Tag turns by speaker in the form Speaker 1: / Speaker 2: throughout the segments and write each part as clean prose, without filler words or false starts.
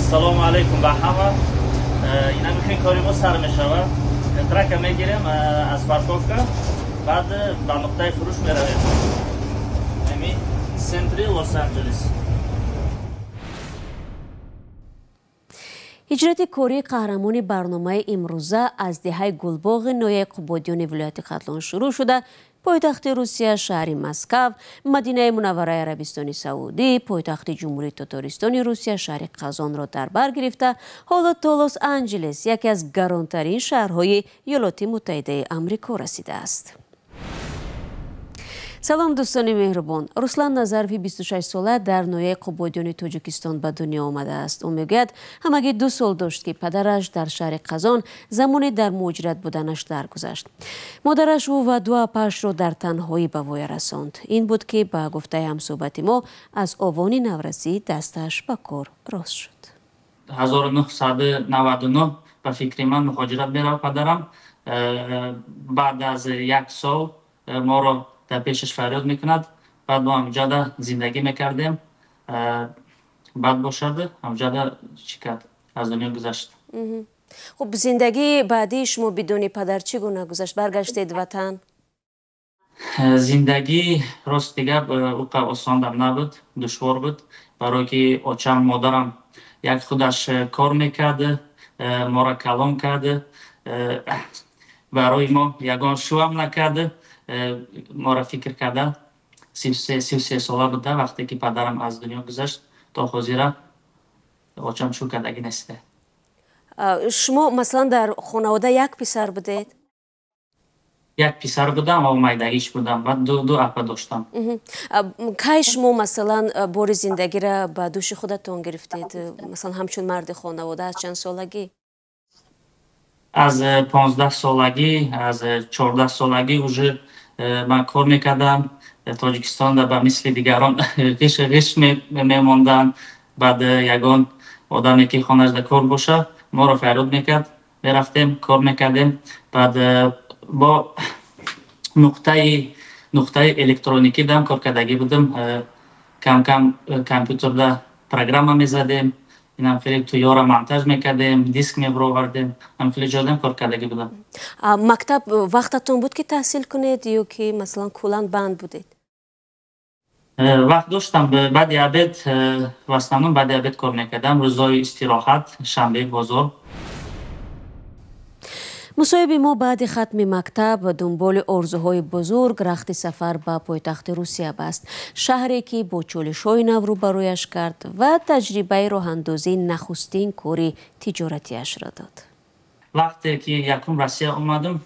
Speaker 1: Ассалому алайкум ба ҳама. Инами кори мо сар мешавад. Трака мегирем аз парковка, баъд ба нуқтаи фурӯш меравем. Ами центри Лос-Анҷелес.
Speaker 2: Ҳиҷрати кории қаҳрамони барномаи имрӯза аз деҳаи Гулбоғи ноҳияи Қубодиёни вилояти Хатлон шурӯъ шуда, пойтахти Русия, шаҳри Москав, Мадинаи Мунаввараи Арабистони Саудӣ, пойтахти Ҷумҳурии Тотористони Русия, шаҳри Қазонро дар бар гирифта, ҳоло то Лос-Анҷелес, яке аз гаронтарин шаҳрҳои Иёлоти Муттаҳидаи Амрико расидааст. Салом, дӯстони меҳрубон. Руслан Назарови 26 сола дар ноҳияи Қубодиёни Тоҷикистон ба дунё омадааст. Ӯ мегӯяд, ҳамагӣ 2 сол дошт, ки падараш дар шаҳри Қазон замоне дар муҳоҷират буданаш даргузашт. Модараш ӯ ва ду апаашро дар танҳоӣ ба воя расонд. Ин буд, ки ба гуфтаи ҳамсӯҳбати мо, аз овони наврасӣ дасташ ба кор рост шуд.
Speaker 1: 1999, ба фикри ман, муҳоҷират меравад падарам. Баъд аз як сол моро дар пешаш фарёд мекунад. Баъд мо ҳамҷода зиндагӣ мекардем. Баъд бошад, ҳамҷода чӣ кард, аз дунё гузашт.
Speaker 2: Хуб, зиндагии баъдии шумо бидуни падар чӣ гуна гузашт? Баргаштед ватан?
Speaker 1: Зиндагӣ, рости гап, уқа осондам набуд, душвор буд, барое ки очам, модарам як худаш кор мекард, моро калон кард, барои мо ягон шӯам накард, моро фикр карда. 33 сола буда, вақте ки падарам аз дунё гузашт, то ҳозира очам шӯ кардагӣ неста.
Speaker 2: Шумо, масалан, дар хонавода як писар будед?
Speaker 1: Як писар будам ва майдагиш будам, баъд ду апа доштам.
Speaker 2: Кай шумо, масалан, бори зиндагиро ба дӯши худатон гирифтед, масалан, ҳамчун марди хонавода, аз чанд солагӣ?
Speaker 1: Аз 15 солагӣ, аз 14 солагӣ уже ман кор мекардам. Тоҷикистонда ба мисли дигарон ғиш мемонданд. Баъд ягон одаме ки хонашда кор боша, моро фарёд мекард, мерафтем, кор мекардем. Баъд бо нуқтаи электроникӣ дам кор кардагӣ будам. Кам кам компютерда программа мезадем, инам хеле туёра монтаж мекардем, диск мебировардем, ам хеле ҷодам кор кардагӣ будам.
Speaker 2: Мактаб вақтатон буд, ки таҳсил кунед, ё ки, масалан, куллан банд будед?
Speaker 1: Вақт доштам. Баъди обед, в основном баъди обед кор мекардам, рӯзҳои истироҳат, шанбе, бозор.
Speaker 2: Мусоҳиби мо баъди хатми мактаб дунболи орзуҳои бузург рахти сафар ба пойтахти Русия баст, шаҳре ки бо чолишҳои нав рӯбарӯяш кард ва таҷрибаи роҳандозии нахустин кори тиҷоратиашро дод.
Speaker 1: Вақте ки якум Россия омадам,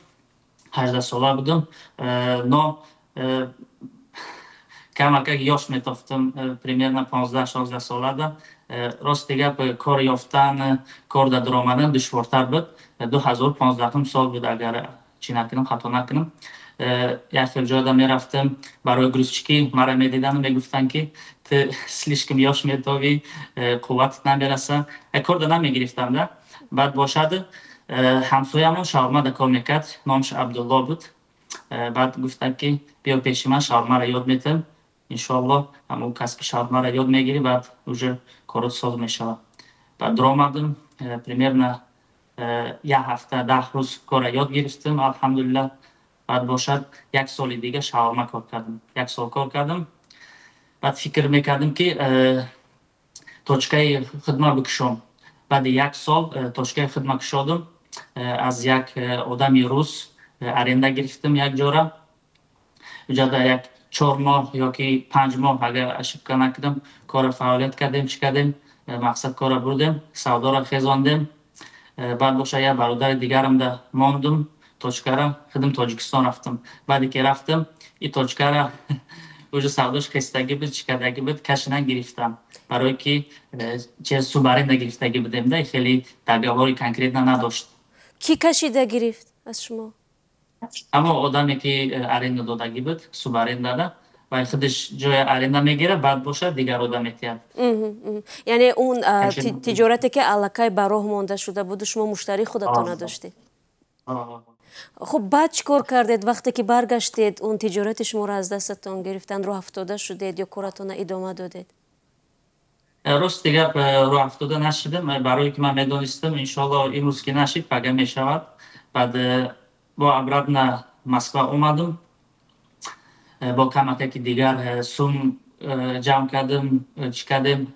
Speaker 1: 18 сола будам, но камакак ёш метофтам, примерно 15-16 солада. Рости гап, кор ёфтан, кор дар даромадан душвортар буд. 2015-ум сол буд, агар чӣ накунам, хато накунам. Як хел ҷода мерафтам барои грузчикӣ, мара медидану мегуфтанд, ки ту слишком ёш метовӣ, қувватат намераса, корда намегирифтам да. Баъд бошад, ҳамсоямон шаурмада кор мекард, номаш Абдулло буд. Баъд гуфтанд, ки биё пеши ман, шаурмаро ёд метам, иншоалло, ҳамун касби шаурмаро ёд мегирӣ, баъд уже корот соз мешавад. Баъд дуромадам, примерно як ҳафта, 10 рӯз корро ёд гирифтам, алҳамдулиллаҳ. Баъд бошад, як соли дига шаурма кор кардам, як сол кор кардам. Баъд фикр мекардам, ки точкаи хидма бикушом. Баъди як сол точкаи хидма кушодам, аз як одами рус аренда гирифтам як ҷора. Уҷада як 4 моҳ ёки 5 моҳ, агар ошибка накунам, корро фаъолият кардем, чӣ кардем, мақсад корро бурдем, савдоро хезондем. Баъд боша, як бародари дигарамда мондум точкара, худам Тоҷикистон рафтам. Баъде ки рафтам, и точкара уже савдош хестагӣ буд, чӣ кардагӣ буд, кашина гирифтам, барое ки че субаренда гирифтагӣ будем да, хеле договори конкретно надошт.
Speaker 2: Кӣ кашида гирифт аз шумо?
Speaker 1: Ҳамо одаме ки аренда додагӣ буд, субарендада, ва худаш ҷоя аренда мегирад, баъд бошад, дигар одам метиҳад.
Speaker 2: Яъне он тиҷорате ки аллакай ба роҳ монда шуда буду, шумо муштарии худатон надоштед. Хуб, баъд чӣ кор кардед, вақте ки баргаштед, он тиҷорати шуморо аз дастатон гирифтанд? Роҳ афтода шудед ё коратонро идома додед?
Speaker 1: Рости гап, роҳ афтода нашидам, барое ки ман медонистам, иншоалло, имрӯз ки нашид, пага мешавад. Баъд бо обратно Москва омадам, бо камакаки дигар сум ҷамъ кардам, чӣ кардем,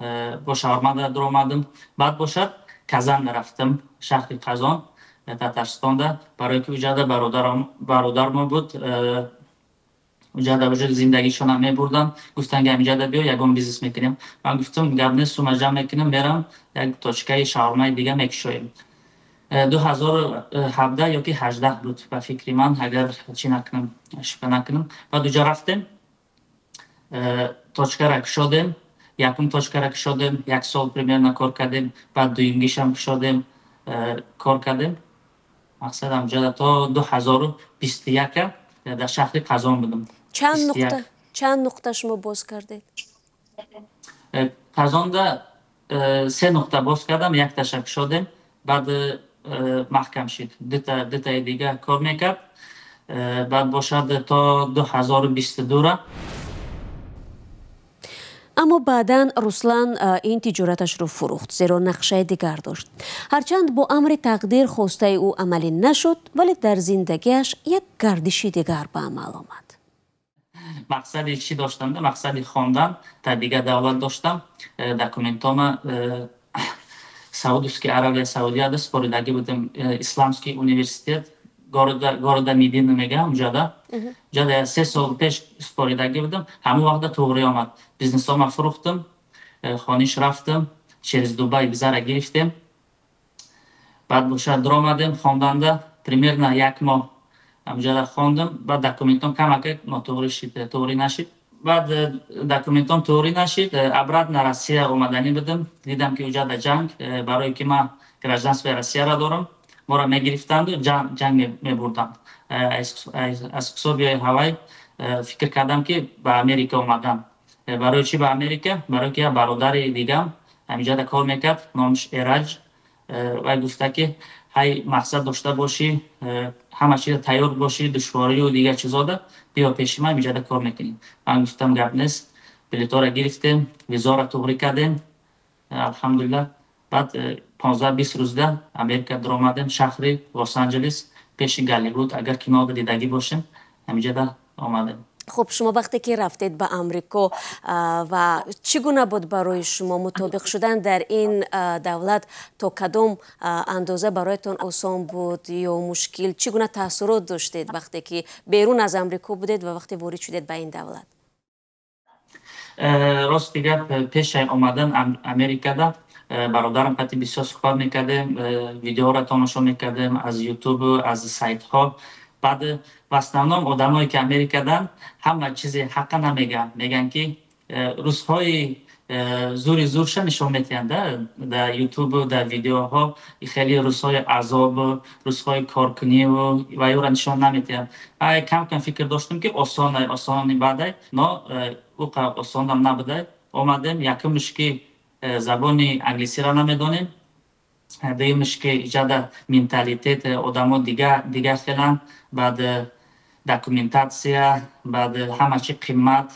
Speaker 1: бо шаурмада дуромадам. Баъд бошад, Казан рафтам, шаҳри Қазон, Татарстонда, барое ки уҷада бародармо буд, уҷада уже зиндагишонам мебурдам. Гуфтанд, ки ҳамиҷада биё, ягон бизнес мекунем. Ман гуфтам, гап нест, сума ҷамъ мекунам, мерам, як точкаи шаурмаи дига мекушоем. 2017 ёки 18 буд, ба фикри ман, агар чӣ накунам, шубҳа накунам. Баъд уҷа рафтем, точкара кушодем, якум точкара кушодем, як сол примерно кор кардем. Баъд дуюмгишам кушодем, кор кардем. Мақсад, ҳамҷода то 2021-а дар шаҳри Қазон будам.
Speaker 2: Чанд нуқта шумо боз кардед?
Speaker 1: Қазонда се нуқта боз кардам. Якташа кушодем, баъд маҳкам шид, дутаи дига кор мекард. Баъд бошад, то 2022-ра.
Speaker 2: Аммо баъдан Руслан ин тиҷораташро фурӯхт, зеро нақшаи дигар дошт. Ҳарчанд бо амри тақдир хостаи ӯ амалӣ нашуд, вале дар зиндагиаш як гардиши дигар ба амал омад.
Speaker 1: Мақсади чӣ доштам? Мақсади хондан дар дигар давлат доштам. Документома Саудовский Аравия, Саудияда споридагӣ будем, Исламский университет города Медина мегӯям. Уҷада 3 сол пеш споридагӣ будам. Ҳамон вақта туғри омад, бизнесома фурӯхтам, хониш рафтам, через Дубай визара гирифтем. Баъд бошад, дуромадем хонданда, примерно як моҳ ҳамҷода хондам. Баъд документом камака нотуғри шид, туғри нашид. Баъд документом туғри нашид, обратно Россия омаданӣ будам. Дидам, ки уҷада ҷанг, барое ки ман гражданствои Россияро дорам, моро мегирифтанду ҷанг мебурданд. Аз ҳисоби ҳавай фикр кардам, ки ба Америка омадам. Барои чӣ ба Америка? Барое ки як бародари дигам ҳамиҷода кор мекард, номаш Эраҷ. Вай гуфта, ки ҳай, мақсад дошта бошӣ, ҳама чиза тайёр бошӣ, душворию дигар чизода, биё пеши ман, ҳамиҷода кор мекунӣ. Ман гуфтам, гап нест. Билетора гирифтем, визора туғрӣ кардем, алҳамдулиллаҳ. Баъд 15-20 рӯзда Америка дуромадем, шаҳри Лос Анҷелес, пеши Голливуд, агар кино дидагӣ бошем, ҳамиҷода омадем.
Speaker 2: Хуб, шумо вақте ки рафтед ба Амрико, ва чӣ гуна буд барои шумо мутобиқ шудан дар ин давлат? То кадом андоза бароятон осон буд ё мушкил? Чӣ гуна таассурот доштед, вақте ки берун аз Амрико будед ва вақте ворид шудед ба ин давлат?
Speaker 1: Рости гап, пешай омадан Америкада бародарам қати бисёр суҳбат мекардем, видеоро тамошо мекардем аз Ютубу аз сайтҳо. Баъд в основном одамое ки Америкадан, ҳама чизи ҳаққа намегӯянд, мегӯянд, ки рӯзҳои зури зурша нишон метиҳанд дар Ютубу дар видеоҳо. Хеле рӯзҳои азобу рӯзҳои коркуниву ва ёра нишон наметиҳанд. Кам кам фикр доштем, ки осонай, осони баъдай, но ӯ осонам набудай. Омадем, якумш, ки забони англисиро намедонем, дуюмш, ки иҷада менталитет одамо дигар хеланд, баъд документатсия, баъд ҳама чи қимат.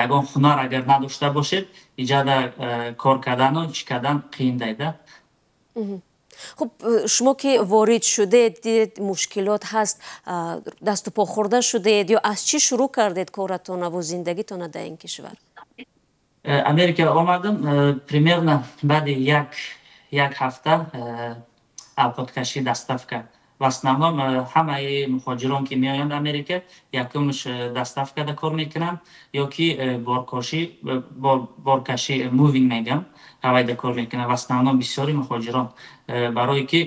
Speaker 1: Ягон ҳунар агар надошта бошед, иҷада кор кардану чӣ кардан қиин дайда.
Speaker 2: Хуб, шумо ки ворид шудед, дидед, мушкилот ҳаст, дасту по хӯрда шудед ё аз чӣ шурӯъ кардед коратонаву зиндагитона дар ин кишвар?
Speaker 1: Америка омадам, примерно баъди як ҳафта авқоткашӣ, доставка. В основном ҳамаи муҳоҷирон, ки меоянд Америка, якумш доставкада кор мекунанд ё ки боркошӣ, боркашӣ, moving мегам, ҳавайда кор мекунанд в основном бисёри муҳоҷирон, барое ки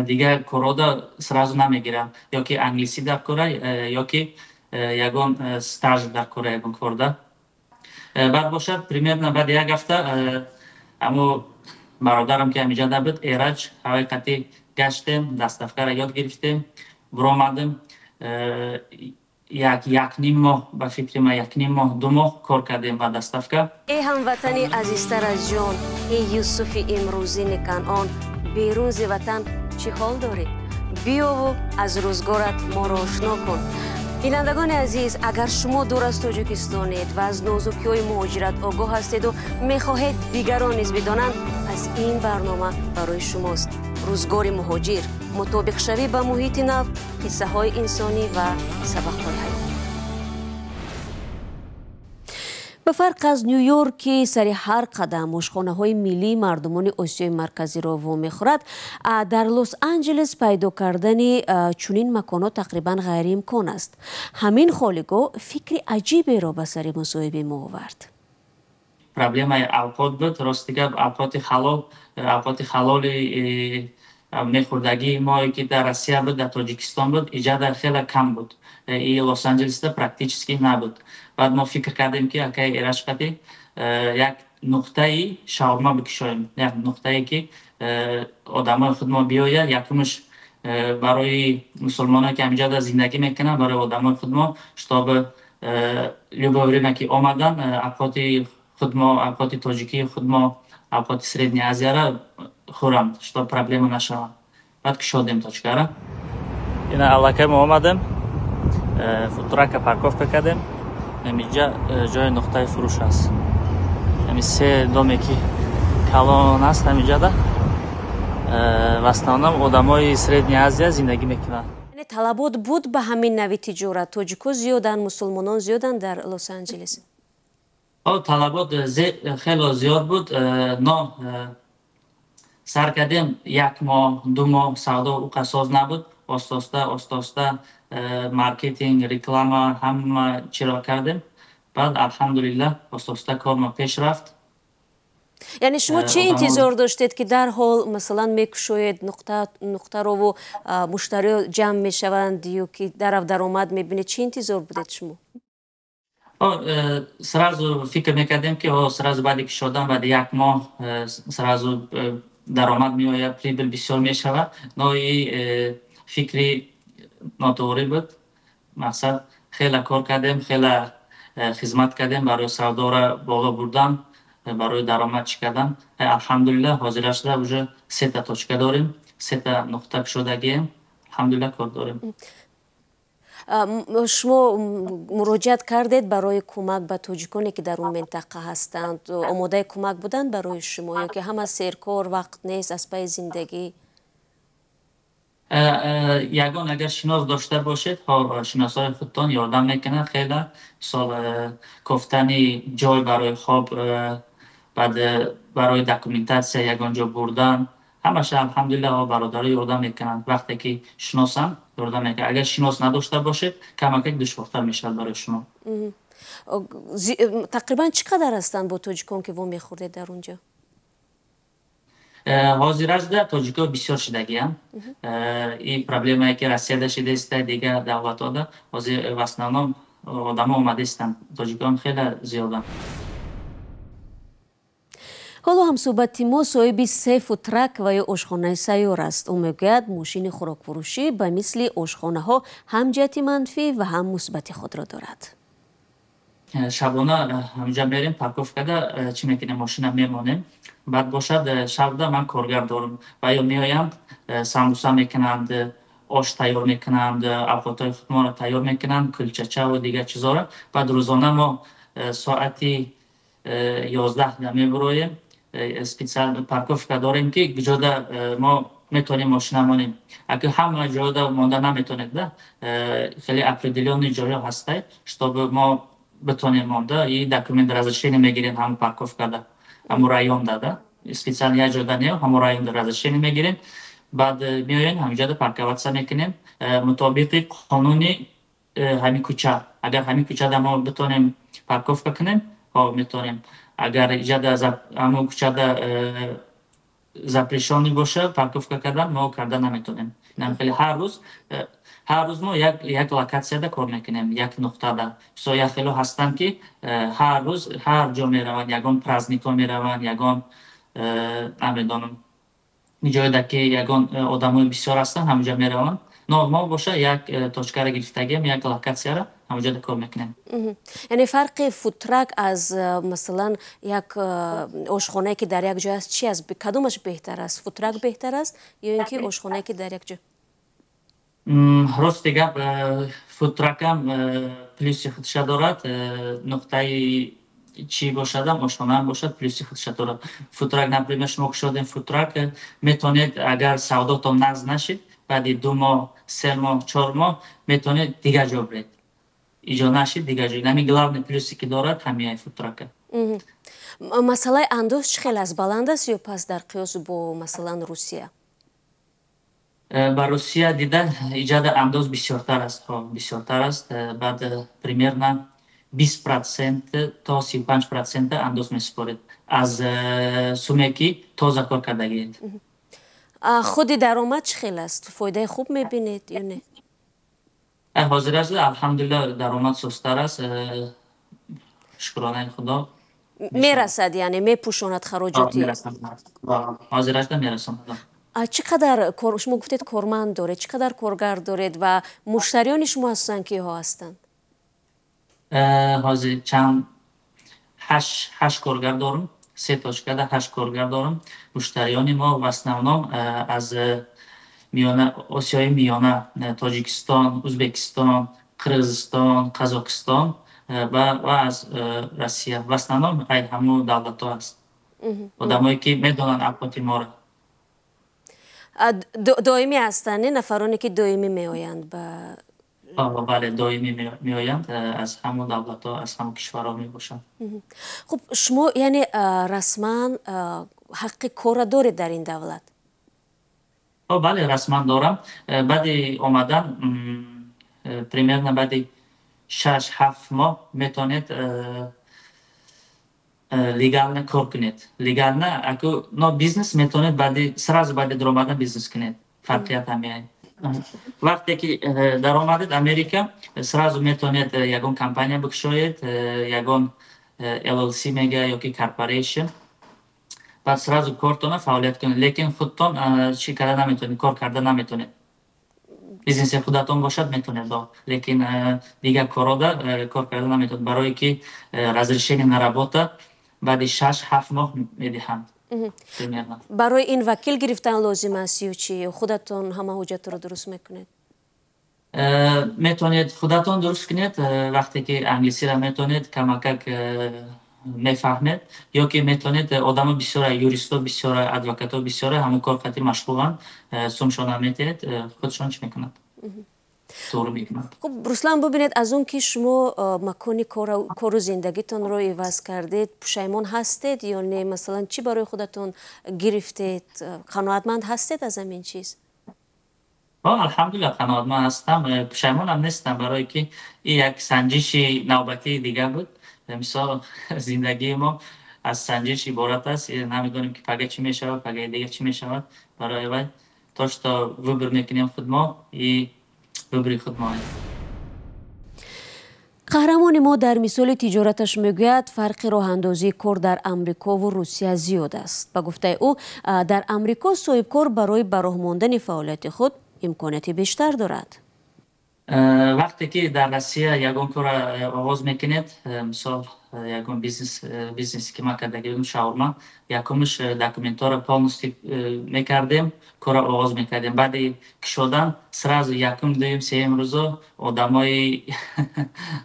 Speaker 1: дигар корҳода сразу намегиранд, ё ки англисӣ дар кора, ё ки ягон стаж дар кора, ягон корда. Баъд бошад, примерно баъди як ҳафта амо бародарам, ки ҳамиҷода буд, Эраҷ, ҳавай қати гаштем, доставкаро ёд гирифтем, буромадем. Як ним моҳ, ба фикри ман, як ним моҳ, 2 моҳ кор кардем ба доставка.
Speaker 2: Эй ҳамватани азизтар аз ҷон, эй Юсуфи имрӯзини Канъон, берун зи ватан чӣ ҳол дорӣ? Биёву аз рӯзгорат моро ошно кун. Бинандагони азиз, агар шумо дур аз Тоҷикистонед ва аз нозукиҳои муҳоҷират огоҳ ҳастеду мехоҳед дигарон низ бидонанд, пас ин барнома барои шумост. Рӯзгори муҳоҷир, мутобиқшавӣ ба муҳити нав, қиссаҳои инсонӣ ва сабақҳои ҳаёт. Ба фарқ аз Нью-Йорк, ки сари ҳар қадам ошхонаҳои миллии мардумони Осиёи Марказиро вомехӯрад, дар Лос-Анҷелес пайдо кардани чунин маконҳо тақрибан ғайриимкон аст. Ҳамин холигоҳ фикри аҷиберо ба сари мусоҳиби мо овард.
Speaker 1: Проблемаи авқот буд. Рости гап, авқоти ҳалол, авқоти ҳалоли мехӯрдагии мо, ки дар Россия буд, дар Тоҷикистон буд, иҷада хеле кам буд. И Лос-Анҷелесда практически набуд. Баъд мо фикр кардем, ки акай Эраш қати як нуқтаи шаурма бикушоем, як нуқтае, ки одамои худ мо биёяд. Якумш, барои мусулмоное, ки ҳамиҷода зиндагӣ мекунанд, барои одамои худмо, чтобы любое время ки омадан, авқоти худмо, авқоти тоҷикии худмо, авқоти Средняя Азияра хӯранд, чтоб проблема нашаванд. Баъд кушодем точкара. Ина аллакай мо омадем, фудтрака парковка кардем. Ҳамиҷа ҷои нуқтаи фурӯш аст. Ҳами се доме, ки калон аст, ҳамиҷада в основном одамои Средняя Азия зиндагӣ мекунанд.
Speaker 2: Талабот буд ба ҳамин нави тиҷорат? Тоҷико зиёданд, мусулмонон зиёданд дар Лос-Анҷелес?
Speaker 1: Талабот хело зиёд буд, но сар кардем, як моҳ, 2 моҳ савдо уқа соз набуд. Оста оста маркетинг, реклама, ҳама чиро кардем. Баъд, алҳамдулиллаҳ, оста оста кормо пеш рафт.
Speaker 2: Яъне шумо чӣ интизор доштед, ки дарҳол, масалан, мекушоед нуқтарову муштариё ҷамъ мешаванд ё ки дарав даромад мебинед? Чӣ интизор будед шумо?
Speaker 1: Сразу фикр мекардем, ки сразу баъди кушодан, баъди як моҳ сразу даромад меояд, прибыль бисёр мешавад, но и фикри нотуғрӣ буд. Мақсад, хеле кор кардем, хеле хизмат кардем барои савдора боло бурдан, барои даромад чӣ кардан. Алҳамдулиллаҳ, ҳозирашда уже сета точка дорем, сета нуқта кушодагием. Алҳамдулиллаҳ, кор дорем.
Speaker 2: Шумо муроҷиат кардед барои кӯмак ба тоҷиконе, ки дар он минтақа ҳастанд? Омодаи кӯмак буданд барои шумо ё ки ҳама серкор, вақт нест, аз пайи зиндагӣ?
Speaker 1: Ягон агар шинос дошта бошед, шиносҳои худтон ёрдам мекунад хеле. Мисол, кофтани ҷой барои хоб, баъд барои документация ягон ҷо бурдан, ҳамаша, алҳамдулиллаҳ, бародаро ёрдам мекунанд. Вақте ки шиносанд, ёрдам мекунанд. Агар шинос надошта бошед, камакак душвортар мешавад барои шумо.
Speaker 2: Тақрибан чӣ қадар ҳастанд бо тоҷикон, ки вомехӯрдед дар он ҷо?
Speaker 1: Ҳозиражда тоҷико бисёр шидагиям. Ин проблемае, ки Россияда шидаиста, дигар давлатҳода, ҳозир в основном одамо омадаистанд, тоҷикон хеле зиёданд.
Speaker 2: Ҳоло ҳамсӯҳбати мо соҳиби се фудтрак ва ё ошхонаи сайёр аст. Ӯ мегӯяд, мошини хӯрокфурӯшӣ ба мисли ошхонаҳо ҳам ҷиҳати манфӣ ва ҳам мусбати худро дорад.
Speaker 1: Шабона ҳамҷа мерем, парковкада чӣ мекунем, мошина мемонем. Баъд бошад, шабда ман коргар дорам ва ё меоянд, самбуса мекунанд, ош тайёр мекунанд, авқотҳои худморо тайёр мекунанд, кулчачаву дигар чизҳоро. Баъд рӯзона мо соати 11 мебуроем. Специал парковка дорем, ки ҷода мо метавонем мошина монем. Агар ҳама ҷода монда наметонед да, хеле определённый ҷойҳо ҳастай, чтобы мо битонем монда. И документ, разрешение мегирем ҳамон парковкада, ҳамон районда да, специально як ҷода не, ҳамон районда разрешение мегирем. Баъд меоем, ҳаминҷода парковаться мекунем мутобиқи қонуни ҳамин кӯча. Агар ҳамин кӯчада мо битонем парковка кунем, метавонем. Агар иҷада ҳамон кӯчада запрещённый боша парковка кардан, мо карда наметонем. Инам хеле ҳар рӯз мо як локатсияда кор мекунем, як нуқтада. Мисол, як хело ҳастанд, ки ҳар рӯз ҳар ҷо мераванд, ягон праздникҳо мераванд, ягон намедонам, ҷоеда ки ягон одамои бисёр ҳастанд, ҳамонҷо мераванд. Но мо боша як точкара гирифтагием, як локатсияра, ҳамонҷода кор мекунем.
Speaker 2: Яъне фарқи фудтрак аз, масалан, як ошхонае, ки дар як ҷой аст, чи аст? Кадомаш беҳтар аст? Фудтрак беҳтар аст ё ин ки ошхонае, ки дар як ҷой?
Speaker 1: Рости гап, food truck ам плюси худша дорад. Нуқтаи чӣ бошадам, ошхонаам бошад, плюси худша дорад. Food truck, например, шумо кушодем food truck, метавонед, агар савдотон нағз нашид, баъди 2 моҳ, 3 моҳ, 4 моҳ метавонед дигар ҷо биред. Иҷо нашид, дигар ҷо. Ҳамин главный плюсе ки дорад, ҳамин food truck а.
Speaker 2: Масъалаи андоз чӣ хел аст? Баланд аст ё паст дар қиёс бо, масалан, Русия?
Speaker 1: Ба Русия дида, иҷада андоз бисёртар аст, бисёртар аст. Баъд примерно 20% то 35% андоз месупоред аз суме, ки тоза кор кардагиед.
Speaker 2: Худи даромад чӣ хел аст? Фоидаи хуб мебинед ё не?
Speaker 1: Ҳозир аст, алҳамдулилла, даромад сустар аст, шукронаи Худо.
Speaker 2: Мерасад, яъне мепӯшонад хароҷоти?
Speaker 1: Ҳозир аст, мерасонад.
Speaker 2: Чӣ қадар, шумо гуфтед, корманд доред, чӣ қадар коргар доред ва муштариёни шумо ҳастанд, киҳо ҳастанд?
Speaker 1: Ҳозир чанд, ҳашт коргар дорум. Се точка да ҳашт коргар дорум. Муштариёни мо в основном аз миёна, Осиёи Миёна: Тоҷикистон, Ӯзбекистон, Қирғизистон, Қазоқистон ва аз Россия. В основном ай ҳамун давлатҳо аст, одамое ки медонанд авқоти моро.
Speaker 2: Доимӣ ҳастанд, не, нафароне ки доимӣ меоянд ба?
Speaker 1: Бале, доимӣ меоянд, аз ҳамон давлатҳо, аз ҳамон кишварҳо мебошанд.
Speaker 2: Хуб, шумо яъне расман ҳаққи корра доред дар ин давлат?
Speaker 1: Бале, расман дорам. Баъди омадан, примерно баъди 6-7 моҳ метавонед легально кор кунед. Легально аку, но бизнес метавонед баъди, сразу баъди даромадан бизнес кунед. Фарқият ҳамин. Вақте ки даромадед Америка, сразу метавонед ягон компания бикушоед, ягон LLC мега ёки corporation, баъд сразу кортона фаъолият кунед, лекин худтон чӣ карда наметавонед, кор карда наметавонед. Бизнеси худатон бошад, метавонед, лекин дигар корҳода кор карда наметавонед, барое ки разрешение на работа баъди 6-7 моҳ медиҳанд.
Speaker 2: Барои ин вакил гирифтан лозим аст ё чӣ, ё худатон ҳама ҳуҷҷатро дуруст мекунед?
Speaker 1: Метавонед худатон дуруст кунед, вақте ки англисиро метавонед, камакак мефаҳмед, ё ки метавонед, одамо бисёра, юристо бисёра, адвокатҳо бисёра, ҳамон кор қати машғуланд, сумшона метиҳед, худшон чӣ мекунад, туғри мекунад.
Speaker 2: Хуб, Руслан, бубинед, аз он ки шумо макони кору зиндагитонро иваз кардед, пушаймон ҳастед ё не? Масалан, чӣ барои худатон гирифтед? Қаноатманд ҳастед аз ҳамин чиз?
Speaker 1: Алҳамдулилла, қаноатманд ҳастам, пушаймонам нестам, барое ки ин як санҷиши навбатии дигар буд. Мисол, зиндагии мо аз санҷиш иборат аст. Намедонем, ки пага чӣ мешавад, пагаи дигар чӣ мешавад. Барои вай то что выбор мекунем худ мо и выбори худ мо.
Speaker 2: Қаҳрамони мо дар мисоли тиҷораташ мегӯяд, фарқи роҳандозии кор дар Амрикову Русия зиёд аст. Ба гуфтаи ӯ, дар Амрико соҳибкор барои ба роҳ мондани фаъолияти худ имконияти бештар дорад.
Speaker 1: Вақте ки дар Россия ягон кора оғоз мекунед, мисол, ягон бизнес, бизнесе ки ман кардаги будам, шаурма, якумш документҳоро полностью мекардем, корро оғоз мекардем. Баъди кушодан сразу якум, дуюм, сеюм рӯзо одамои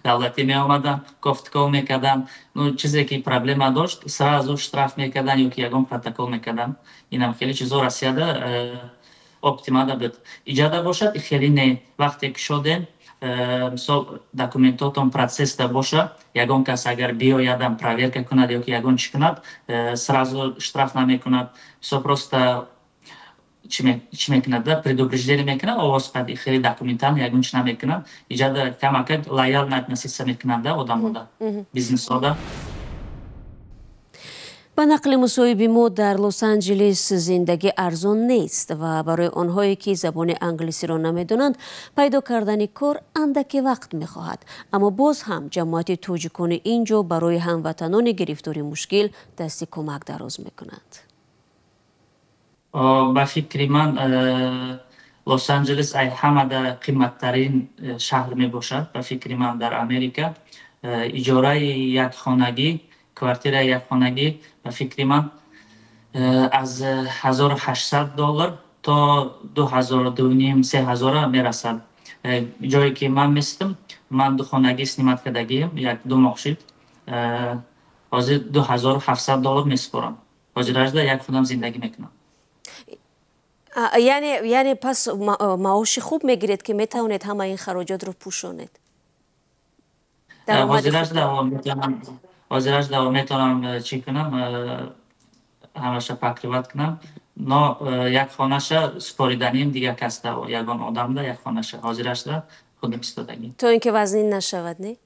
Speaker 1: давлатӣ меомаданд, кофтуков мекарданд. Ну, чизе ки проблема дошт, сразу штраф мекарданд ё ки ягон протокол мекарданд. Инам хеле чизо Россияда оптимада буд. Иҷада бошад, хеле не. Вақте кушодем, мисол, документотон процессда боша, ягон кас агар биёядам, проверка кунад ё ки ягон чӣ кунад, сразу штраф намекунад. Мисол, просто чӣ мекунад да, предупреждение мекунад, овоз қад, хеле документально ягон чӣ намекунад. Иҷада камакак лояльно относиться мекунад да одамода, бизнесода.
Speaker 2: Ба нақли мусоҳиби мо, дар Лос-Анҷелес зиндагӣ арзон нест ва барои онҳое, ки забони англисиро намедонанд, пайдо кардани кор андаке вақт мехоҳад. Аммо боз ҳам ҷамоати тоҷикони ин ҷо барои ҳамватанони гирифтори мушкил дасти кӯмак дароз мекунанд.
Speaker 1: Ба фикри ман, Лос-Анҷелес ай ҳамада қиматтарин шаҳр мебошад, ба фикри ман, дар Америка. Иҷораи як хонагӣ, квартираи якхонагӣ, ба фикри ман, аз 1800 доллар. То 2000, 2,5, 3000 мерасад. Ҷое ки ман местам, ман ду хонагӣ снимать кардагием, як ду моҳ шид, ҳозир 2700 доллар месупорам. Ҳозиражда як худам зиндагӣ мекунам.
Speaker 2: Яъне пас маоши хуб мегиред, ки метавонед ҳама ин хароҷотро пӯшонед?
Speaker 1: Ҳозиражда метавонам чӣ кунам, ҳамаша покрывать кунам, но як хонаша супориданим дигар касда, ягон одамда як хонаша. Ҳозиражда худам истодагим.
Speaker 2: То ин ки вазнин нашавад, не?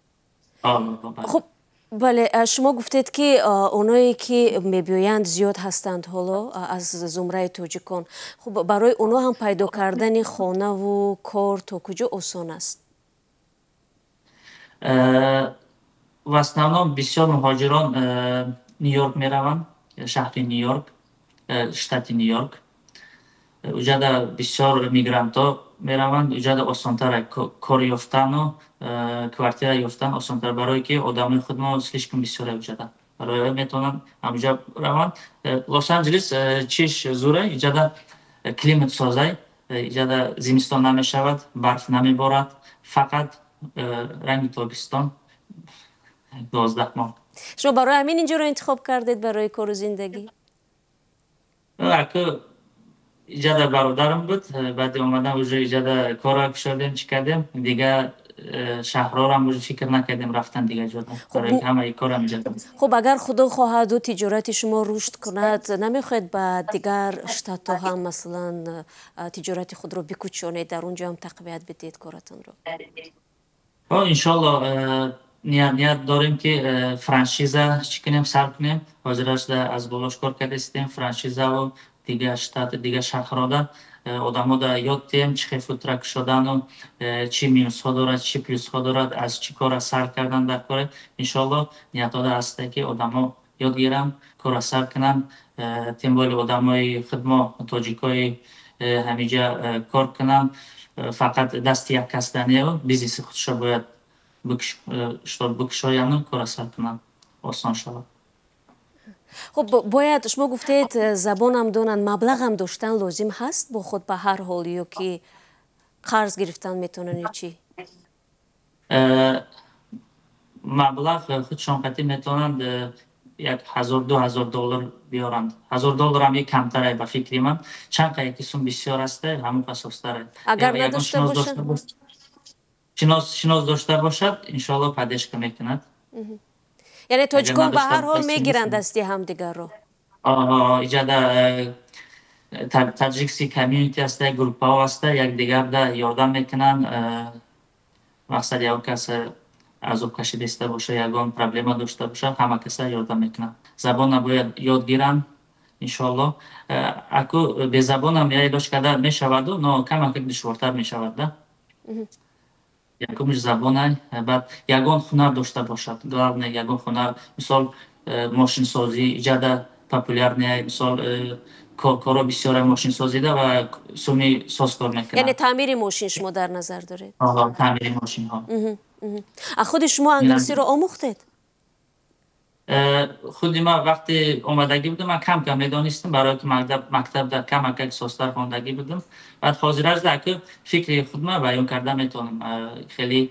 Speaker 2: Хуб, бале, шумо гуфтед, ки оное ки мебиёянд, зиёд ҳастанд ҳоло аз зумраи тоҷикон. Хуб, барои онҳо ҳам пайдо кардани хонаву кор то куҷо осон аст?
Speaker 1: В основном бисёр муҳоҷирон Ню-Йорк мераванд, шаҳри Ню-Йорк, штати Ню-Йорк. Уҷада бисёр мигрантҳо мераванд. Уҷада осонтар кор ёфтану квартира ёфтан осонтар, барое ки одамои худмо слишком бисёре уҷада. Барои метавонанд ҳамуҷа раванд. Лос-Анҷелес чиш зура, иҷада климат созай, иҷада зимистон намешавад, барф намеборад, фақат ранги тобистон 12 моҳ.
Speaker 2: Шумо барои ҳамин инҷоро интихоб кардед барои кору зиндагӣ?
Speaker 1: Аку иҷада бародарам буд. Баъди омадан уже иҷада корро кушодем, чӣ кардем, дигар шаҳрорам уже фикр накардем рафтан дигар ҷода, барои ҳамаи корам иҷада.
Speaker 2: Хуб, агар Худо хоҳаду тиҷорати шумо рушд кунад, намехоҳед ба дигар штатҳо ҳам, масалан, тиҷорати худро бикӯчонед, дар он ҷо ҳам тақвият бидиҳед коратонро?
Speaker 1: Иншолло, ният дорем, ки франшиза чӣ кунем, сар кунем. Ҳозирашда аз болош кор кардастем, франшизаву дигар штат, дигар шаҳрҳода одамода ёд диҳем, чӣ хел food truck шудану чӣ минусҳо дорад, чӣ плюсҳо дорад, аз чӣ кора сар кардан дар коре. Иншоалло, ниятода ҳасте, ки одамо ёд гиранд, кора сар кунанд, тем более одамои худмо, тоҷикои ҳамиҷа кор кунанд. Фақат дасти як касда неу, бизнеси худшо бояд бикушоянду кора сар кунанд, осон шавад.
Speaker 2: Хуб, бояд, шумо гуфтед, забонам донанд, маблағам доштан лозим ҳаст бо худ ба ҳар ҳол ё ки қарз гирифтан метавонанд ё чӣ?
Speaker 1: Маблағ худшон қатӣ метавонанд, як ҳазор, 2000 доллар биёранд. 1000 долларам як камтаре ба фикри ман. Чанд қае ки сум бисёр асте, ҳамон асостаре.
Speaker 2: Агар надошта бошад?
Speaker 1: Шинос дошта бошад, иншоалло, поддержка мекунад.
Speaker 2: Яъне тоҷикон ба ҳар ҳол мегиранд дасти ҳамдигарро?
Speaker 1: Иҷада таджикский community аста, группаҳо аста, якдигарда ёрдам мекунанд. Мақсад, ягон кас азоб кашидаиста боша, ягон проблема дошта боша, ҳама каса ёрдам мекунанд. Забонна бояд ёд гиранд, иншоалло. Аку безабонам я илоҷ карда мешаваду, но камакак душвортар мешавад да. Якумш забонай, баъд ягон ҳунар дошта бошад. Главное, ягон ҳунар, мисол, мошинсозӣ иҷада популярный, мисол, коро бисёра мошинсозида ва суми соз кор мекунад.
Speaker 2: Яъне таъмири мошин шумо дар назар доред?
Speaker 1: Таъмири мошинҳо.
Speaker 2: А худи шумо англисиро омӯхтед?
Speaker 1: Худи ман вақте омадагӣ будам, ман кам кам медонистам, барои ки мактабда камакак созтар хондагӣ будам. Баъд ҳозиражда аку фикри худма баён карда метавонам, хеле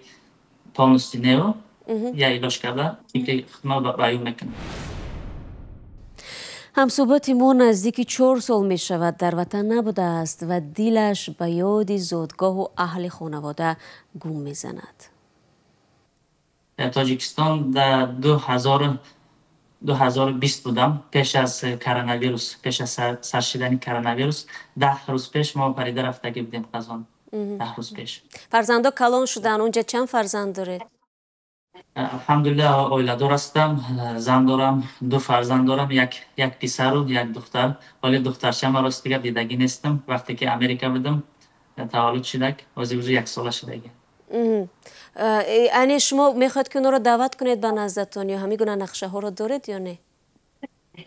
Speaker 1: полностью неу, я илоҷ карда фикри худма баён мекунам.
Speaker 2: Ҳамсӯҳбати мо наздики 4 сол мешавад, дар ватан набудааст ва дилаш ба ёди зодгоҳу аҳли хонавода гум мезанад.
Speaker 1: Дар Тоҷикистон дар 2020 будам, пеш аз коронавирус, пеш аз саршидани коронавирус, 10 рӯз пеш мо парида рафтагӣ будем Қазон, 10 рӯз пеш.
Speaker 2: Фарзандо калон шуданд. Унҷа чанд фарзанд доред?
Speaker 1: Алҳамдулиллаҳ, оиладор ҳастам, зан дорам, ду фарзанд дорам, як писару як духтар. Ҳоли духтарчама, рости гап, дидагӣ нестам. Вақте ки Америка будам, таваллуд шудак, ҳозир уже яксола шудагӣ.
Speaker 2: Яъне шумо мехоҳед, ки онҳоро даъват кунед ба наздатон ё ҳамин гуна нақшаҳоро доред ё не?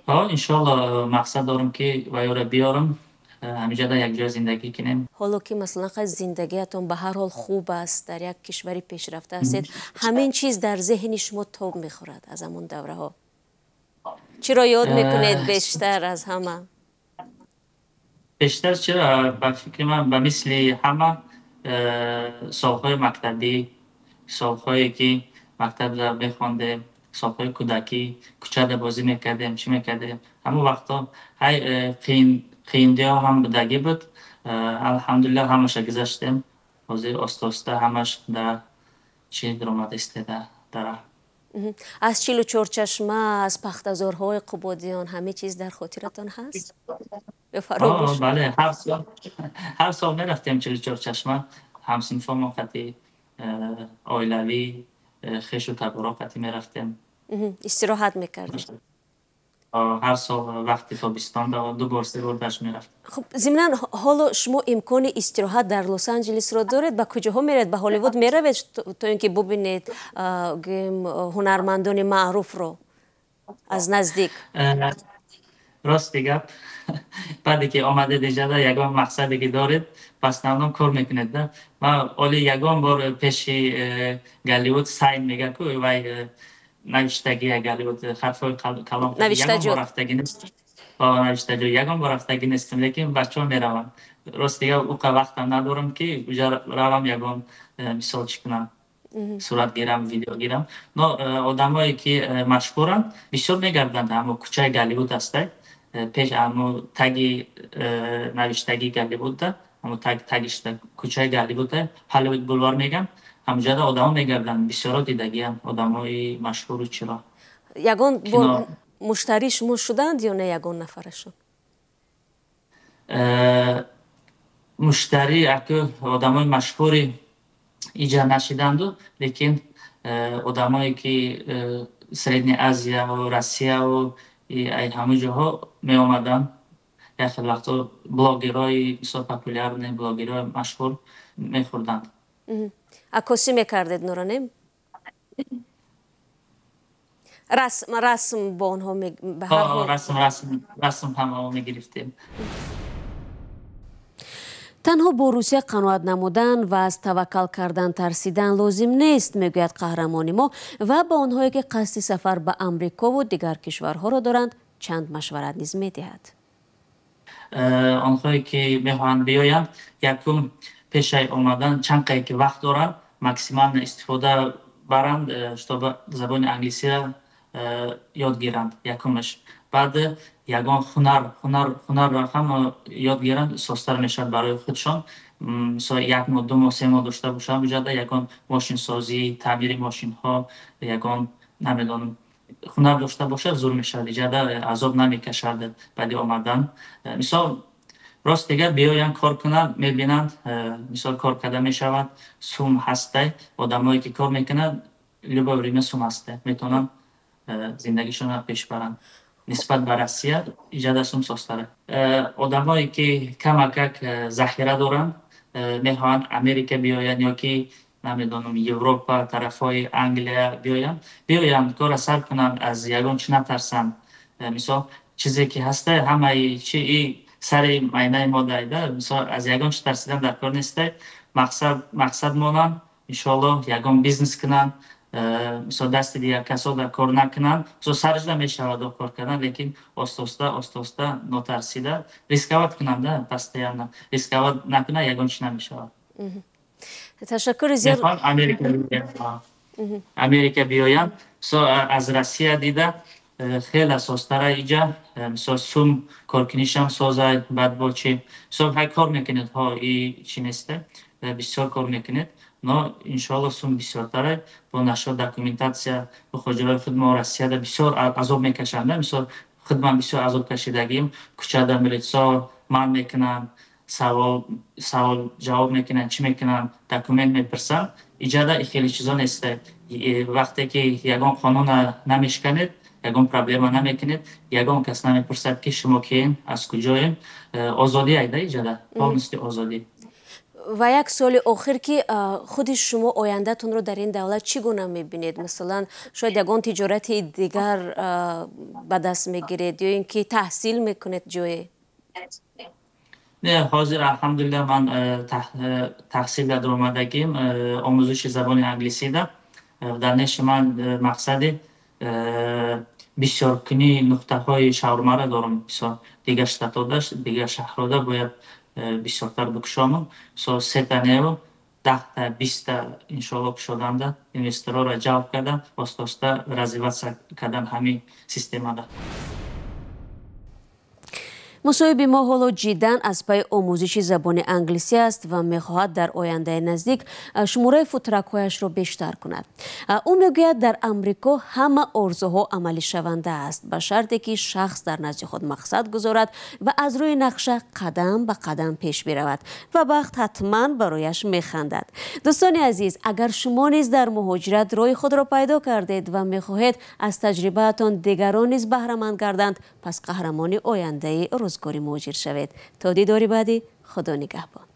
Speaker 1: Ҳо, иншоалло, мақсад дорам, ки ваёра биёрам, ҳамиҷода якҷоя зиндагӣ кунем.
Speaker 2: Ҳоло ки, масалан, хай, зиндагиятон ба ҳар ҳол хуб аст, дар як кишвари пешрафта ҳастед, ҳамин чиз дар зеҳни шумо тоб мехӯрад аз ҳамон давраҳо? Чиро ёд мекунед бештар аз ҳама?
Speaker 1: Пештар чиро, ба фикри ман, ба мисли ҳама солҳои мактабӣ, солҳое ки мактабда мехондем, солҳои кӯдакӣ, кӯчада бозӣ мекардем, чӣ мекардем, ҳамон вақтҳо ҳай қииндиҳо ҳам будагӣ буд. Алҳамдулиллаҳ, ҳамаша гузаштем. Ҳозир оста оста ҳамаш дар чӣ даромада истода дара.
Speaker 2: Аз чилу чорчашма, аз пахтазорҳои Қубодиён ҳама чиз дар хотиратон ҳаст?
Speaker 1: Бале, ҳар сол мерафтем чилу чорчашма, ҳамсинфомо қати, оилавӣ, хешу таборо қати мерафтем.
Speaker 2: Истироҳат мекардед?
Speaker 1: Ҳар сол вақти тобистон ду бор, се бор даш мерафтем.
Speaker 2: Хуб, зимнан ҳоло шумо имкони истироҳат дар Лос Анҷелесро доред. Ба куҷоҳо меравед? Ба Ҳолливуд меравед, то ин ки бубинед ҳунармандони маъруфро аз наздик?
Speaker 1: Рости гап, баъде ки омадед иҷада, ягон мақсаде ки доред, в основном кор мекунед да. Ман оли ягон бор пеши Голливуд сайн мега ку, вай навиштагия Голливуд, ҳарфҳои калон, ягон бор рафтагӣ нест. Навиштаҷо ягон бор рафтагӣ нестам, лекин бачаҳо мераванд. Рости гап, уқа вақтам надорам ки уҷа равам, ягон мисол чӣ кунам, сурат гирам, видео гирам. Но одамое ки машҳуранд, бисёр мегарданд. Ҳамо кӯчаи Голливуд ҳастай, пеш ҳамо таги навиштагии Голливудда, ҳамо тагишда кӯчаи Голливудда, Ҳолливуд Булвар меган, ҳамҷода одамо мегарданд. Бисёро дидагиам одамои машҳуру чиро.
Speaker 2: Ягон бор муштарии шумо шуданд ё не ягон нафарашон?
Speaker 1: Муштарӣ аку одамои машҳури иҷа нашиданду, лекин одамое ки Средняя Азияву Россияву ҳамон ҷоҳо меомаданд. Як хел вақтҳо блогерҳои бисёр популярный, блогерҳои машҳур мехӯрданд.
Speaker 2: Аккосӣ мекардед нуро, не? Расм бо онҳо?
Speaker 1: Расм, расм ҳамао мегирифтем.
Speaker 2: Танҳо бо Русия қаноат намудан ва аз таваккал кардан тарсидан лозим нест, мегӯяд қаҳрамони мо, ва ба онҳое ки қасди сафар ба Амрикову дигар кишварҳоро доранд, чанд машварат низ медиҳад.
Speaker 1: Онҳое ки мехоҳанд биёянд, якум, пешаи омадан чанд қае ки вақт доранд, максимально истифода баранд, чтобы забони англисиро ёд гиранд, якумаш. Баъд ягон ҳунарро ҳам ёд гиранд, созтар мешавад барои худшон. Мисол, як моҳ, 2 моҳ, 3 моҳ дошта бошанд уҷада, ягон мошинсозӣ, таъмири мошинҳо, ягон, намедонам, ҳунар дошта бошад, зур мешавад, иҷада азоб намекашад баъди омадан. Мисол, рост дигар, биёянд, кор кунанд, мебинанд, мисол, кор карда мешавад, сум ҳастай. Одамое ки кор мекунанд, любое время сум ҳастай, метавонанд зиндагишонро пеш баранд. Нисбат ба Россия иҷада сум созтара. Одамое ки камакак захира доранд, мехоҳанд Америка биёянд ё ки, намедонам, Европа, тарафҳои Англия биёянд, биёянд, кора сар кунанд, аз ягон чӣ натарсанд. Мисол, чизе ки ҳастай, ҳамаи чи и сари майнаи мо дайда. Мисол, аз ягон чӣ тарсидан дар кор нестай. Мақсад монанд, иншоаллоҳ, ягон бизнес кунанд, мисол, дасти дигар касо дар кор накунанд. Мисол, саржда мешавад кор кардан, лекин оста оста, оста оста, нотарсида рисковать кунанд. Постоянно рисковать накунад, ягон чӣ намешавад.
Speaker 2: Ташаккури зиёд.
Speaker 1: Америка биёянд, мисол, аз Россия дида хеле созтара иҷа. Мисол, сум коркунишам созад. Баъд бо чи, мисол, ҳай кор мекунед ҳо, и чӣ несте, бисёр кор мекунед, но иншоалло сум бисёртара бо нашо документация. Мухоҷирои худ мо Россияда бисёр азоб мекашанд. Мисол, худ ман бисёр азоб кашидагим. Кӯчада милитсо ман мекунанд, савол ҷавоб мекунанд, чӣ мекунанд, документ мепурсанд. Иҷада хеле чизо нест. Вақте ки ягон қонуна намешканед, ягон проблема намекунед, ягон кас намепурсад ки шумо киен, аз куҷоем. Озодӣ айда иҷада, полностью озодӣ.
Speaker 2: Ва як суоли охир, ки худи шумо ояндатонро дар ин давлат чӣ гуна мебинед? Масалан, шояд ягон тиҷорати дигар ба даст мегиред ё ин ки таҳсил мекунед ҷое?
Speaker 1: Не, ҳозир, алҳамдулилла, ман таҳсил дар омадагим, омӯзиши забони англисида. Дар неши ман мақсади Бисёркунии нуқтаҳои шаурмаро дорам. Бисёр дигар штатода, дигар шаҳрҳода бояд бисёртар бикушомам. Мисол, сета неву 10-та, 20-та, иншоалло, кушоданда, инвесторҳоро ҷалб карда, оста оста развиваться кардан ҳамин системада.
Speaker 2: Мусоҳиби мо ҳоло ҷиддан аз пайи омӯзиши забони англисӣ аст ва мехоҳад дар ояндаи наздик шумораи фудтракҳояшро бештар кунад. Ӯ мегӯяд, дар Амрико ҳама орзуҳо амалишаванда аст, ба шарте ки шахс дар назди худ мақсад гузорад ва аз рӯи нақша қадам ба қадам пеш биравад ва бахт ҳатман барояш механдад. Дӯстони азиз, агар шумо низ дар муҳоҷират роҳи худро пайдо кардед ва мехоҳед аз таҷрибаатон дигарон низ баҳраманд гарданд, пас қаҳрамони ояндаи рӯзгори муҳоҷир шавед. То дидори баъдӣ, Худо нигаҳбон.